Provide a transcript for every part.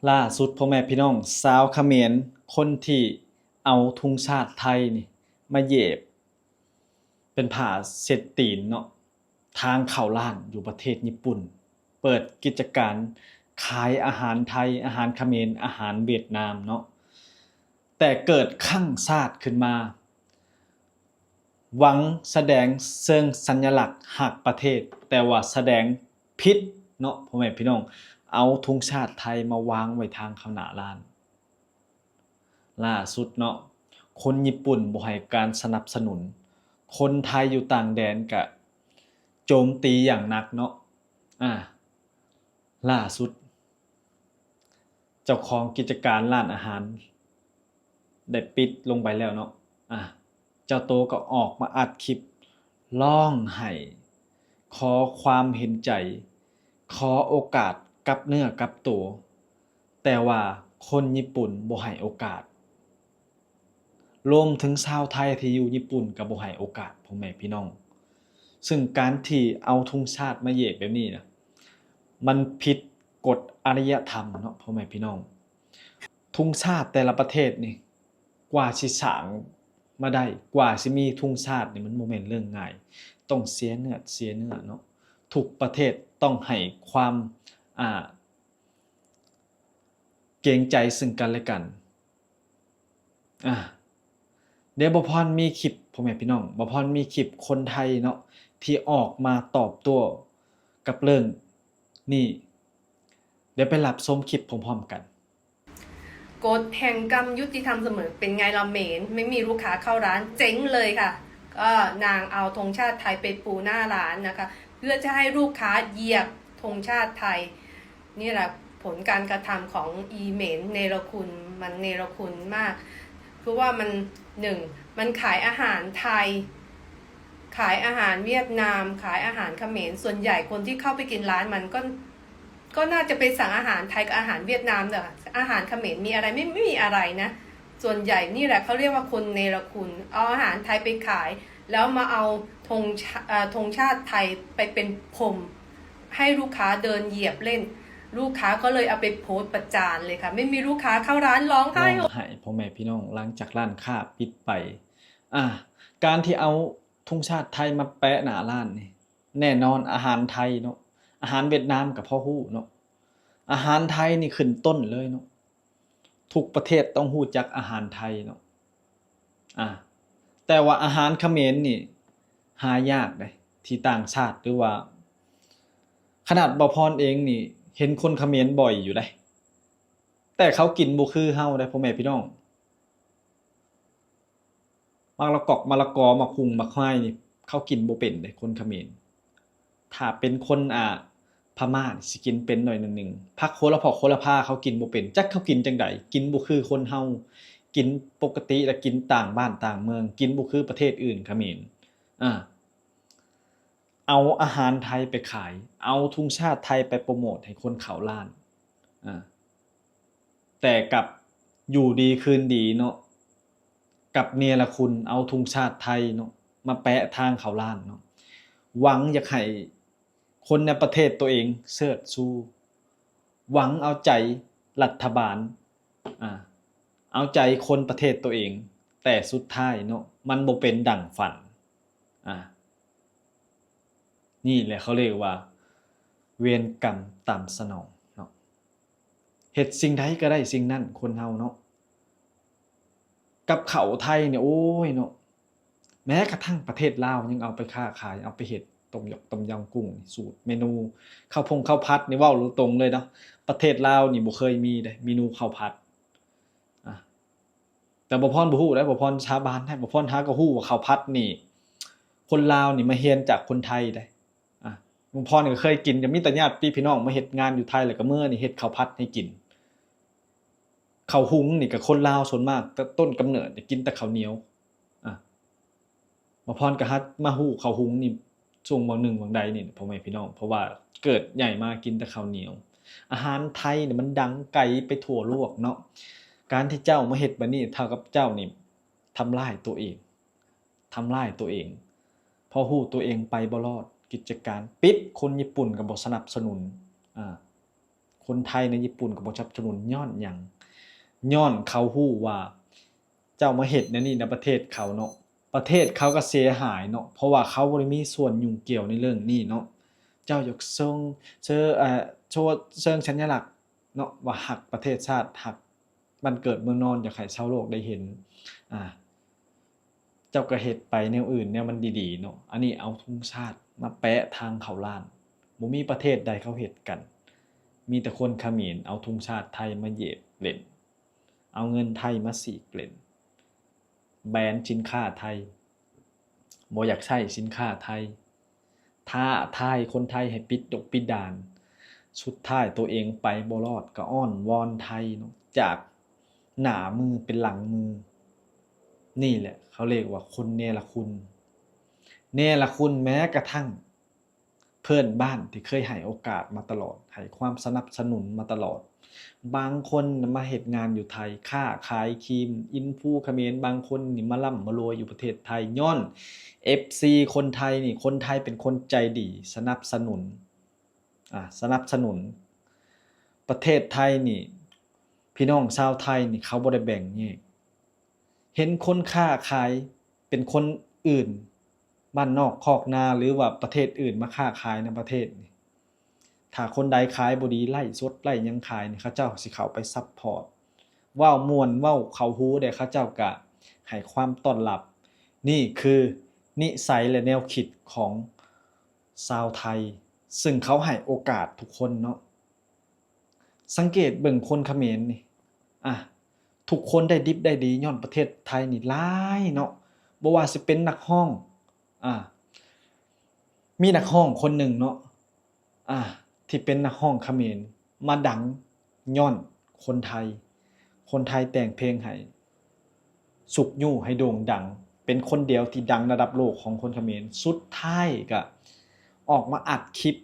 ລ່າສຸດ ພໍ່ແມ່ພີ່ນ້ອງຊາວຂະເໝນ ຄົນທີ່ເອົາທຸງຊາດໄທນີ້ມາແຫຍບເປັນຜ້າເຊັດຕີນເນາະ ທາງເຂົ້າຮ້ານຢູ່ປະເທດຍີ່ປຸ່ນ ເປີດກິດຈະການຂາຍອາຫານໄທ, ອາຫານຂະເໝນ, ອາຫານຫວຽດນາມເນາະ ແຕ່ເກີດຄັ້ງຊາດຂຶ້ນມາ ຫວັງສະແດງເຊີງສັນຍະລັກຮັກປະເທດ ແຕ່ວ່າສະແດງຜິດເນາະ ພໍ່ແມ່ພີ່ນ້ອງ ເອົາທຸງຊາດໄທມາວາງໄວ້ທາງເຂົ້າໜ້າຮ້ານ. ລ່າສຸດເນາະ ຄົນຍີ່ປຸ່ນບໍ່ໃຫ້ການສະໜັບສະໜູນ ຄົນໄທຢູ່ຕ່າງແດນກະໂຈມຕີຢ່າງໜັກເນາະ ອາ ລ່າສຸດ ເຈົ້າຂອງກິດຈະການຮ້ານອາຫານໄດ້ປິດລົງໄປແລ້ວເນາະ ອາ ເຈົ້າໂຕກໍອອກມາອັດຄລິບຮ້ອງໄຫ້ ຂໍຄວາມເຫັນໃຈ ຂໍໂອກາດກັບເນື້ອກັບໂຕ ແຕ່ວ່າຄົນຍີ່ປຸ່ນບໍ່ໃຫ້ໂອກາດ ລວມເຖິງຊາວໄທທີ່ຢູ່ຍີ່ປຸ່ນກໍບໍ່ໃຫ້ໂອກາດພໍ່ແມ່ພີ່ນ້ອງ ຊຶ່ງການທີ່ເອົາທຸງຊາດມາແຫຍກແບບນີ້ນະ ມັນຜິດກົດອາລິຍະທຳເນາະ ພໍ່ແມ່ພີ່ນ້ອງ. ທຸງຊາດແຕ່ລະປະເທດນີ້ ກວ່າຊິສ້າງມາໄດ້ ກວ່າຊິມີທຸງຊາດນີ້ ມັນບໍ່ແມ່ນເລື່ອງງ່າຍ ຕ້ອງເສຍເລືອດເສຍເນື້ອເນາະ ທຸກປະເທດຕ້ອງໃຫ້ຄວາມ ອ່າ ເກງໃຈເຊິ່ງກັນແລະກັນ. ອາ ດຽວບ່າວພອນມີຄລິບ ພໍ່ແມ່ພີ່ນ້ອງ ບ່າວພອນມີຄລິບຄົນໄທເນາະ ທີ່ອອກມາຕອບໂຕ້ກັບເລື່ອງນີ້ ດຽວໄປຮັບຊົມຄລິບພ້ອມໆກັນ. กฎแห่งกรรมยุติธรรมเสมอ เป็นไงล่ะเหม็น ไม่มีลูกค้าเข้าร้าน เจ๊งเลยค่ะ ก็นางเอาธงชาติไทยไปปูหน้าร้านนะคะ เพื่อจะให้ลูกค้าเหยียบธงชาติไทย นี่แหละผลการกระทำของอีเหม็นเนรคุณ มันเนรคุณมาก คือว่ามัน หนึ่ง มันขายอาหารไทย ขายอาหารเวียดนาม ขายอาหารเขมร ส่วนใหญ่คนที่เข้าไปกินร้านมันก็ ก็น่าจะไปสั่งอาหารไทยกับอาหารเวียดนามเนอะ อาหารเขมรมีอะไร ไม่ ไม่มีอะไรนะ ส่วนใหญ่นี่แหละเขาเรียกว่าคนเนรคุณ เอาอาหารไทยไปขาย แล้วมาเอาธงชา- เอ่อ ธงชาติไทยไปเป็นพรม ให้ลูกค้าเดินเหยียบเล่น ลูกค้าก็เลยเอาไปโพสต์ประจานเลยค่ะ ไม่มีลูกค้าเข้าร้านร้องไห้ ຮ້ອງໄຫ້ ພໍ່ແມ່ພີ່ນ້ອງ ຫຼັງຈາກຮ້ານຄ້າປິດໄປ. ອາ ການທີ່ເອົາທຸງຊາດໄທມາແປະໜ້າຮ້ານນີ້ ແນ່ນອນອາຫານໄທເນາະ ອາຫານຫວຽດນາມກໍພໍຮູ້ເນາະ ອາຫານໄທນີ້ຂຶ້ນຕົ້ນເລີຍເນາະ ທຸກປະເທດຕ້ອງຮູ້ຈັກອາຫານໄທເນາະ ອາ ແຕ່ວ່າອາຫານຂະເໝນນີ້ຫາຍາກເດ້ ທີ່ຕ່າງຊາດ ຫຼືວ່າ ຂະໜາດບ່າວພອນເອງນີ້ເຫັນຄົນຂະເໝນບ່ອຍຢູ່ເດ້ ແຕ່ເຂົາກິນບໍ່ຄືເຮົາເດ້ ພໍ່ແມ່ພີ່ນ້ອງ. ໝາກລະກອກ ມະລະກອ ໝາກຫຸ່ງ ໝາກຫວາຍນີ້ ເຂົາກິນບໍ່ເປັນເດ້ ຄົນຂະເໝນ. ຖ້າເປັນຄົນ ອ່າ ພະມ້ານີ້ຊິກິນເປັນໜ້ອຍໜຶ່ງ. ຜັກໂຫລະພອກໂຫລະພາເຂົາກິນບໍ່ເປັນ. ຈັກເຂົາກິນຈັ່ງໃດ? ກິນບໍ່ຄືຄົນເຮົາ. ກິນປົກກະຕິ ແລະ ກິນຕ່າງບ້ານຕ່າງເມືອງ. ກິນບໍ່ຄືປະເທດອື່ນ ຂະເໝນ. ອ່າ. ເອົາອາຫານໄທໄປຂາຍ, ເອົາທຸງຊາດໄທໄປໂປຣໂມດໃຫ້ຄົນເຂົ້າຮ້ານ, ອາ, ແຕ່ກັບຢູ່ດີຄືນດີເນາະ, ກັບເນລະຄຸນເອົາທຸງຊາດໄທເນາະ ມາແປະທາງເຂົ້າຮ້ານເນາະ, ຫວັງຢາກໃຫ້ຄົນໃນປະເທດຕົວເອງເຊີດຊູ, ຫວັງເອົາໃຈລັດຖະບານ, ອາ, ເອົາໃຈຄົນປະເທດຕົວເອງ, ແຕ່ສຸດທ້າຍເນາະ ມັນບໍ່ເປັນດັ່ງຝັນ, ອາ. ນີ້ແຫຼະເຂົາເອີ້ນວ່າເວນກຳຕາມສະໜອງເນາະ, ເຮັດສິ່ງໃດກໍໄດ້ສິ່ງນັ້ນ ຄົນເຮົາເນາະ. ກັບເຂົ້າໄທນີ້ ໂອ້ຍເນາະ, ແມ້ກະທັ່ງປະເທດລາວຍັງເອົາໄປຄ້າຂາຍ, ເອົາໄປເຮັດຕົ້ມຢອກຕົ້ມຢຳກຸ້ງ, ສູດເມນູເຂົ້າພົງເຂົ້າຜັດນີ້ ເວົ້າຕົງໆເລີຍເນາະ, ປະເທດລາວນີ້ບໍ່ເຄີຍມີເດ້ ເມນູເຂົ້າຜັດ, ອາ. ແຕ່ບ່າວພອນບໍ່ຮູ້ເດ້, ບ່າວພອນສາບານໄດ້, ບ່າວພອນຫາກໍຮູ້ວ່າເຂົ້າຜັດນີ້ ຄົນລາວນີ້ມາຮຽນຈາກຄົນໄທເດ້. ອ່າ ບ່າວພອນກໍເຄີຍກິນ, ກໍມີແຕ່ຍາດຕິພີ່ນ້ອງມາເຮັດງານຢູ່ໄທ ແລ້ວກໍເມືອນີ້ເຮັດເຂົ້າຜັດໃຫ້ກິນ. ເຂົ້າຫຸງນີ້ກໍຄົນລາວສ່ວນມາກ ແຕ່ຕົ້ນກຳເນີດກິນແຕ່ເຂົ້າໜຽວ. ອ່າ ບ່າວພອນກໍຫັດມາຮູ້ເຂົ້າຫຸງນີ້ ຊ່ວງຫວ່າງໜຶ່ງຫວ່າງໃດນີ້ ພໍ່ແມ່ພີ່ນ້ອງ, ເພາະວ່າເກີດໃຫຍ່ມາກິນແຕ່ເຂົ້າໜຽວ. ອາຫານໄທນີ້ມັນດັງໄກໄປທົ່ວໂລກເນາະ, ການທີ່ເຈົ້າມາເຮັດແບບນີ້ ເທົ່າກັບເຈົ້ານີ້ທຳລາຍຕົວເອງ, ທຳລາຍຕົວເອງ, ເພາະຮູ້ຕົວເອງໄປບໍ່ລອດ, ກິດຈະການປິດ, ຄົນຍີ່ປຸ່ນກໍບໍ່ສະໜັບສະໜູນ, ອາ, ຄ ຄົນໄທໃນຍີ່ປຸ່ນກໍບໍ່ສະໜັບສະໜູນຍ້ອນຫຍັງ? ຍ້ອນເຂົາຮູ້ວ່າເຈົ້າມາເຮັດແນວນີ້ໃນປະເທດເຂົາເນາະ, ປະເທດເຂົາກໍເສຍຫາຍເນາະ ເພາະວ່າເຂົາບໍ່ໄດ້ມີສ່ວນຫຍຸ້ງກ່ຽວໃນເລື່ອງນີ້ເນາະ. ເຈົ້າຢາກເຊີງ ເຊີງ ເອີ ໂຊ ເຊີງສັນຍະລັກເນາະ ວ່າຮັກປະເທດຊາດ ຮັກ ບ້ານເກີດເມືອງນອນ ຢາກໃຫ້ຊາວໂລກໄດ້ເຫັນ ອາ ເຈົ້າກໍເຮັດໄປແນວອື່ນ ແນວມັນດີໆເນາະ. ອັນນີ້ເອົາທຸງຊາດມາແປະທາງເຂົ້າລ້ານ. ບໍ່ມີປະເທດໃດເຂົາເຮັດກັນ. ມີແຕ່ຄົນຂະເໝນເອົາທຸງຊາດໄທມາເຫຍບຫຼິ້ນ, ເອົາເງິນໄທມາສີກຫຼິ້ນ, ແບນສິນຄ້າໄທ. ບໍ່ຢາກໃຊ້ສິນຄ້າໄທ, ທ້າທາຍຄົນໄທໃຫ້ປິດດົກປິດດ້ານ, ສຸດທ້າຍໂຕເອງໄປບໍ່ລອດ ກໍອ້ອນວອນໄທເນາະ ຈາກໜ້າມືເປັນຫຼັງມື. ນີ້ແຫຼະເຂົາເອີ້ນວ່າຄົນເນລະຄຸນ, ເນລະຄຸນແມ້ກະທັ່ງເພື່ອນບ້ານທີ່ເຄີຍໃຫ້ໂອກາດມາຕະຫຼອດ, ໃຫ້ຄວາມສະໜັບສະໜູນມາຕະຫຼອດ. ບາງຄົນນະມາເຮັດງານຢູ່ໄທ, ຄ້າຂາຍຄຣີມ, ອິນຟູຂະເໝນ, ບາງຄົນນີ້ມາລ່ຳມາລວຍຢູ່ປະເທດໄທ ຍ້ອນເອັຟຊີຄົນໄທນີ້, ຄົນໄທເປັນຄົນໃຈດີ ສະໜັບສະໜູນ, ອາ, ສະໜັບສະໜູນ. ປະເທດໄທນີ້ ພີ່ນ້ອງຊາວໄທນີ້ ເຂົາບໍ່ໄດ້ແບ່ງແຍກ. ເຫັນຄົນຄ້າຂາຍເປັນຄົນອື່ນ ບ້ານນອກຄອກນາ ຫຼືວ່າປະເທດອື່ນມາຄ້າຂາຍໃນປະເທດນີ້, ຖ້າຄົນໃດຂາຍບໍ່ດີ ໄລ້ສົດໄລ້ຫຍັງຂາຍນີ້ ເຂົາເຈົ້າຊິເຂົ້າໄປຊັບພອດ, ເວົ້າມ່ວນເວົ້າເຂົ້າຫູແດ່ ເຂົາເຈົ້າກະໃຫ້ຄວາມຕ້ອນຮັບ. ນີ້ຄືນິໄສ ແລະ ແນວຄິດຂອງຊາວໄທ ຊຶ່ງເຂົາໃຫ້ໂອກາດທຸກຄົນເນາະ. ສັງເກດເບິ່ງຄົນຂະເໝນນີ້ ອາ ທຸກຄົນໄດ້ດິບໄດ້ດີຍ້ອນປະເທດໄທນີ້ຫຼາຍເນາະ. ບໍ່ວ່າຊິເປັນນັກຮ້ອງ ອາ ມີນັກຮ້ອງຄົນໜຶ່ງເນາະ ອາ ທີ່ເປັນນັກຮ້ອງຂະເໝນ ມາດັງຍ້ອນຄົນໄທ, ຄົນໄທແຕ່ງເພງໃຫ້ ຊຸກຍູ້ໃຫ້ໂດ່ງດັງ, ເປັນຄົນດຽວທີ່ດັງລະດັບໂລກຂອງຄົນຂະເໝນ. ສຸດທ້າຍກະອອກມາອັດຄລິບ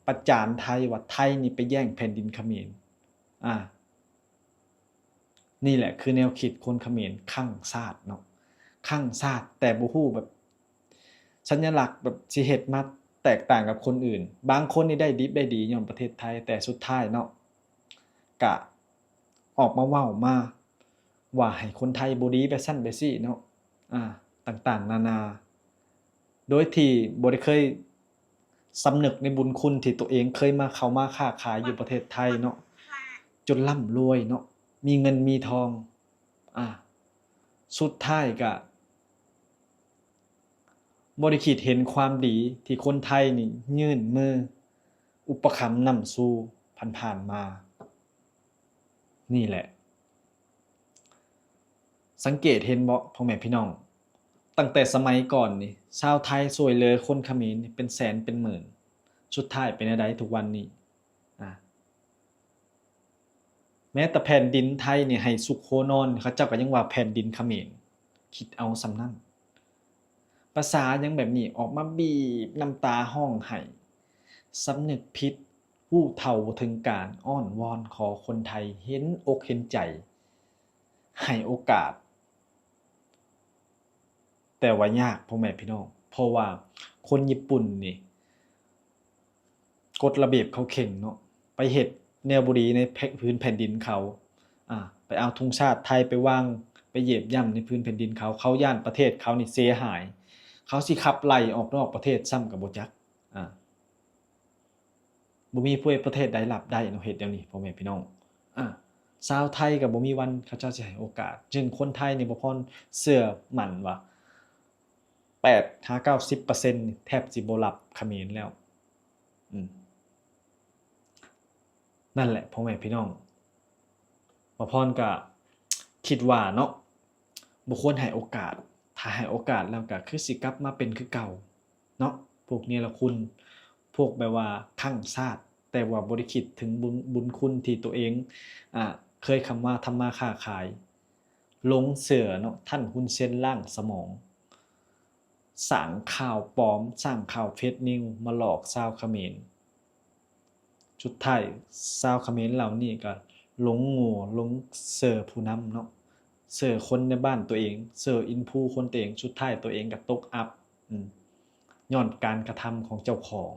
ປະຈານໄທວ່າ ໄທນີ້ໄປແຍ່ງແຜ່ນດິນຂະເໝນ. ອາ ນີ້ແຫຼະຄືແນວຄິດຄົນຂະເໝນ ຄັ້ງຊາດເນາະ, ຄັ້ງຊາດ ແຕ່ບໍ່ຮູ້ແບບສັນຍະລັກ ແບບຊິເຮັດມາແຕກຕ່າງກັບຄົນອື່ນ. ບາງຄົນນີ້ໄດ້ດິບໄດ້ດີຍ້ອນປະເທດໄທ, ແຕ່ສຸດທ້າຍເນາະ ກະອອກມາເວົ້າມາ ວ່າໃຫ້ຄົນໄທບໍ່ດີໄປຊັ້ນໄປຊີ້ເນາະ ອາ ຕ່າງໆນານາ ໂດຍທີ່ບໍ່ໄດ້ເຄີຍສຳນຶກໃນບຸນຄຸນທີ່ຕົວເອງເຄີຍມາ ເຂົ້າມາຄ້າຂາຍຢູ່ປະເທດໄທເນາະ ຈົນລ່ຳລວຍເນາະ ມີເງິນມີທອງ ອາ ສຸດທ້າຍກະ ບໍ່ໄດ້ຄິດເຫັນຄວາມດີທີ່ຄົນໄທນີ້ຍື່ນມືອຸປະຖຳນຳສູ່ຜ່ານໆມາ. ນີ້ແຫຼະ ສັງເກດເຫັນບໍ່ ພໍ່ແມ່ພີ່ນ້ອງ? ຕັ້ງແຕ່ສະໄໝກ່ອນນີ້ ຊາວໄທຊ່ວຍເຫຼືອຄົນຂະເໝນເປັນແສນເປັນໝື່ນ, ສຸດທ້າຍເປັນແນວໃດທຸກວັນນີ້? ອາ ແມ້ແຕ່ແຜ່ນດິນໄທນີ້ໃຫ້ສຸກໂຄນອນ ເຂົາເຈົ້າກໍຍັງວ່າແຜ່ນດິນຂະເໝນ, ຄິດເອົາສ່ຳນັ້ນ. ພາສາຫຍັງແບບນີ້ ອອກມາບີບນ້ຳຕາຮ້ອງໄຫ້, ສຳນຶກຜິດ, ຮູ້ເທົ່າບໍ່ເຖິງການ, ອ້ອນວອນຂໍຄົນໄທເຫັນອົກເຫັນໃຈ, ໃຫ້ໂອກາດ. ແຕ່ວ່າຍາກ ພໍ່ແມ່ພີ່ນ້ອງ, ເພາະວ່າຄົນຍີ່ປຸ່ນນີ້ ກົດລະບຽບເຂົາເຄັ່ງເນາະ, ໄປເຮັດແນວບໍ່ດີໃນແຜ່ນ ພື້ນແຜ່ນດິນເຂົາ, ອາ ໄປເອົາທຸງຊາດໄທໄປວາງ ໄປຢຽບຢ່ຳໃນພື້ນແຜ່ນດິນເຂົາ, ເຂົາຢ້ານປະເທດເຂົານີ້ເສຍຫາຍ, ເຂົາຊິຂັບໄລ່ອອກນອກປະເທດຊ້ຳກໍບໍ່ຈັກ, ອາ ບໍ່ມີຜູ້ໃດ ປະເທດໃດຮັບໄດ້ເນາະ ເຮັດແນວນີ້ ພໍ່ແມ່ພີ່ນ້ອງ. ອາ ຊາວໄທກໍບໍ່ມີວັນເຂົາເຈົ້າຊິໃຫ້ໂອກາດ, ເຊິ່ງຄົນໄທນີ້ ບ່າວພອນເຊື່ອໝັ້ນວ່າ ແປດຫາເກົ້າສິບເປີເຊັນ ແທບຊິບໍ່ຮັບຂະເໝນແລ້ວ. ອືມ ນັ້ນແຫຼະ ພໍ່ແມ່ພີ່ນ້ອງ, ບ່າວພອນກະຄິດວ່າເນາະ ບໍ່ຄວນໃຫ້ໂອກາດ, ຖ້າໃຫ້ໂອກາດແລ້ວກະຄືຊິກັບມາເປັນຄືເກົ່າເນາະ, ພວກເນລະຄຸນ, ພວກແບບວ່າຄັ້ງຊາດ, ແຕ່ວ່າບໍ່ໄດ້ຄິດເຖິງບຸນ ບຸນຄຸນທີ່ໂຕເອງ ອາ ເຄີຍຄຳວ່າທຳມາຄ້າຂາຍ, ຫຼົງເຊື່ອເນາະ, ທ່ານຮຸນເຊັນລ້າງສະໝອງ, ສ້າງຂ່າວປອມ, ສ້າງຂ່າວເຟກນິວ ມາຫຼອກຊາວຂະເໝນ. ສຸດທ້າຍຊາວຂະເໝນເຫຼົ່ານີ້ກໍຫຼົງງົວ, ຫຼົງເຊື່ອຜູ້ນຳເນາະ, ເຊື່ອຄົນໃນບ້ານຕົວເອງ, ເຊື່ອອິນຟູຄົນຕົວເອງ, ສຸດທ້າຍຕົວເອງກໍຕົກອັບ ອືມ ຍ້ອນການກະທຳຂອງເຈົ້າຂອງ.